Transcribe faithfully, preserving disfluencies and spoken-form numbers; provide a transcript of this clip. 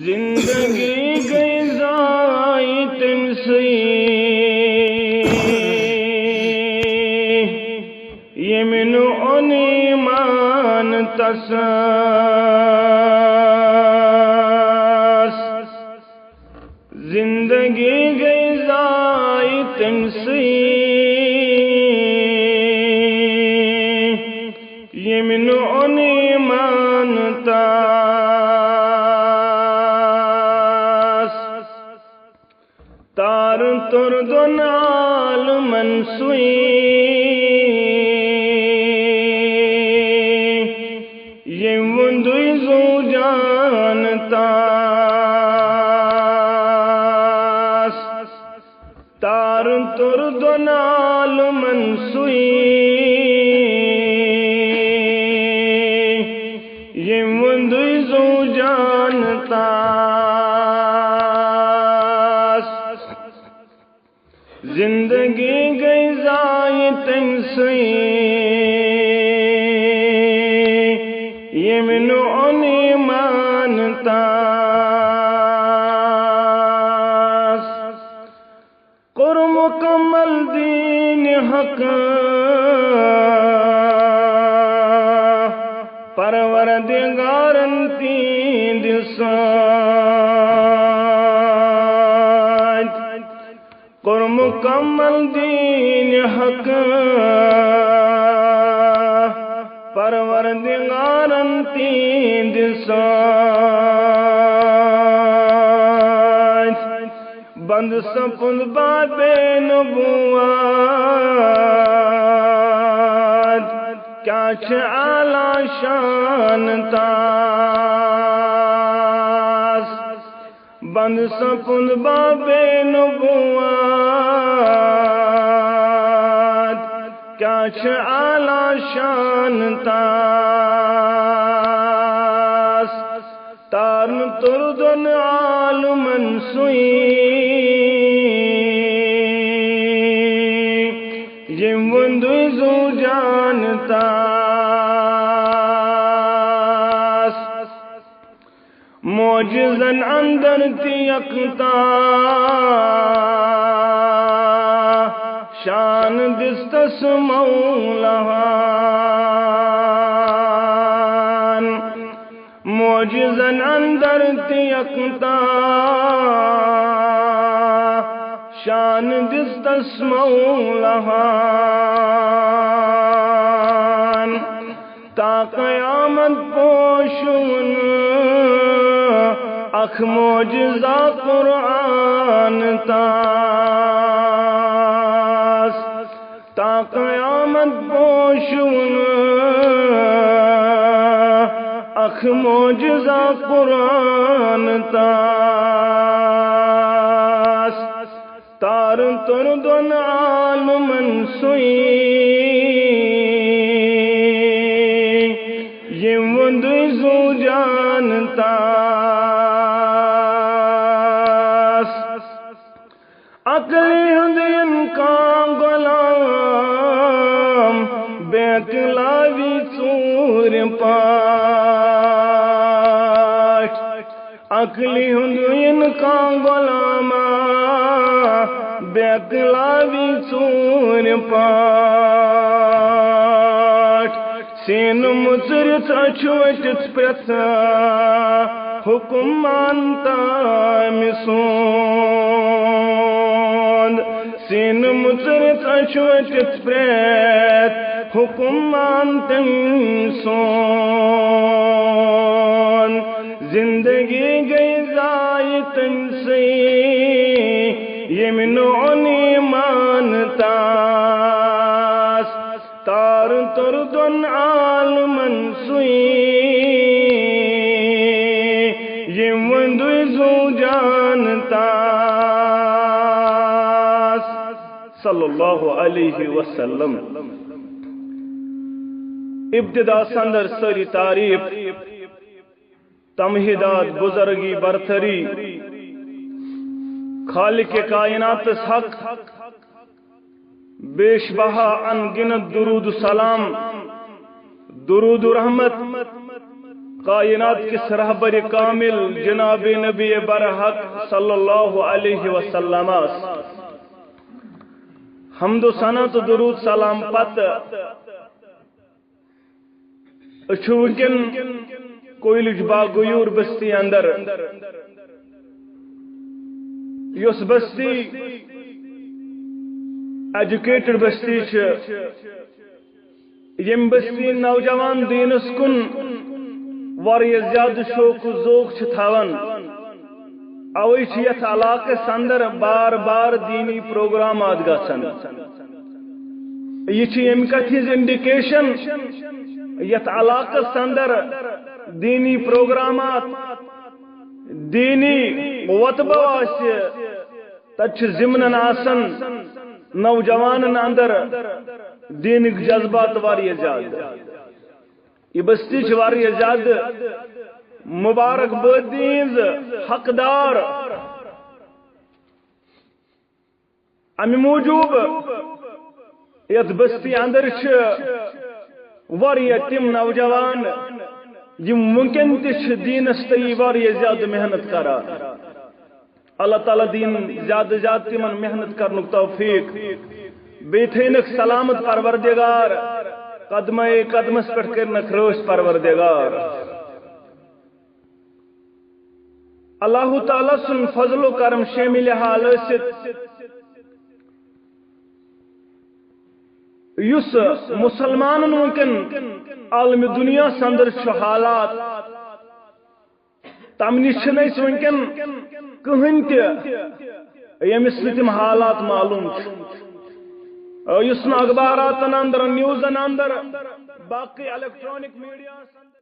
زندگی گئی ضائع تٔمۍ سٕے، ییٚمۍ نہٕ اوٚن ایمان تسَس۔ زندگی گئی ضائع تٔمۍ سٕے، ییٚمۍ نہٕ اوٚن ایمان تَس۔ تارٕ توٚر دۄن عالمن سُے، ییٚمۍ ووٚندُے زُو جان تَس۔ تارٕ توٚر دۄن عالمن سُے، ییٚمۍ ووٚندُے زُو جان تَس۔ زندگی گئی ضائع تٔمۍ سٕے، ییٚمۍ نہٕ اوٚن ایمان تَس۔ کوٚر مکمل دین حق پروردگارن تِہنٛدِ سۭتۍ۔ کوٚر مکمل دین حق پروردگارن تِہنٛدِ سۭتۍ۔ بند سپُد بابِ نبوت، کیٛاہ چھِ اعلیٰ شان تَس۔ بند سپُد بابِ نبوت، کیٛاہ چھِ اعلیٰ شان تَس۔ تارٕ توٚر دۄن عالمن سُے، ییٚمۍ ووٚندُے زُو جان تَس۔ معجزن اندر تہِ یکتا شان دِژ تَس مولاہن۔ معجزن اندر تہِ یکتا شان دِژ تَس مولاہن۔ تا قیامت پوشون اکھ معجزہ قرآن تَس۔ تا قیامت پوشون اکھ معجزہ قرآن تَس۔ تارٕ توٚر دۄن عالمن سُے، ییٚمۍ ووٚندُے زُو جان تَس۔ عقلہِ ہُنٛد یِن کانٛہہ غلام، بیکلاوی ژوٗرِ پٲٹھۍ۔ عقلہِ ہُنٛد یِن کانٛہہ غلام، بیکلاوی ژوٗرِ پٲٹھۍ۔ سیٖنہٕ مُژرِتھ أچھ ؤٹِتھ پرٛٮ۪تھ حُکُم مان تہٕ أمۍ سُنٛد۔ سیٖنہٕ مُژرِتھ أچھ ؤٹِتھ پرٛٮ۪تھ حُکُم مان تٔمۍ سُنٛد۔ زندگی گٔے ضایع تٔمۍ سٕے، ییٚمۍ نہٕ اوٚن ایمان تَس۔ تارٕ توٚر دۄن عالمن سُے، ییٚمۍ ووٚندُے زُو جان تَس۔ صلی اللہ علیہ وسلم۔ ابتدا سندر سٲری تعریف، تمہیدات، بزرگی، برتری، خالق کائناتس حق، بیش بہا ان گنت درود و سلام، درود و رحمت کائنات کِس رہبر کامل جناب نبی برحق صلی اللہ علیہ وسلمس حمد و ثنا تہٕ درود سلام پتہٕ أسۍ چھِ وٕنکٮ۪ن کویلٕچ باغیور بستی اندر، یۄس بستی ایجوکیٹڈ بستی چھِ، ییٚمہِ بستی نوجوان دیٖنس کُن واریاہ زیادٕ شوق و ذوق چھِ تھاوان۔ اوے چھِ یتھ علاقس اندر بار بار دیٖنی پروگرامات گژھان۔ یہِ چھِ ییٚمہِ کتھِ ہٕنٛز انڈیکیشن، یتھ علاقس اندر دیٖنی پروگرامات، دیٖنی وۄتبہ آسہِ، تتہِ چھِ ضمنن آسان نوجوانن اندر دیٖنٕکۍ جذبات واریاہ زیادٕ۔ یہِ بستی چھِ واریاہ زیادٕ مبارک بٲدی ہٕنٛز حقدار۔ امہِ موٗجوٗب یتھ بستی اندر چھِ واریاہ تِم نوجوان، یِم وٕنکٮ۪ن تہِ چھِ دیٖنس تہٕ واریاہ زیادٕ محنت کران۔ اللہ تعالیٰ دِیِن زیادٕ زیادٕ تِمن محنت کرنُک توفیق۔ بیٚیہِ تھٲینَکھ سلامت پروردگار، قدمے قدمس پٮ۪ٹھ کٔرنَکھ رٲچھ پروردگار۔ اللہ تعالیٰ سُنٛد فضل و کرم شٲمِلِ حال ٲسِتھ، یُس مُسلمانن وٕنکٮ۪ن عالمِ دُنیاہَس اندر چھُ حالات، تَمہِ نِش چھِنہٕ أسۍ وٕنکٮ۪ن کٕہٕنۍ تہِ، ییٚمِس نہٕ تِم حالات معلوٗم چھِ۔ یُس نہٕ اخباراتن اندر، نیوزن اندر، باقٕے الیکٹرانک میڈیاہَس اندر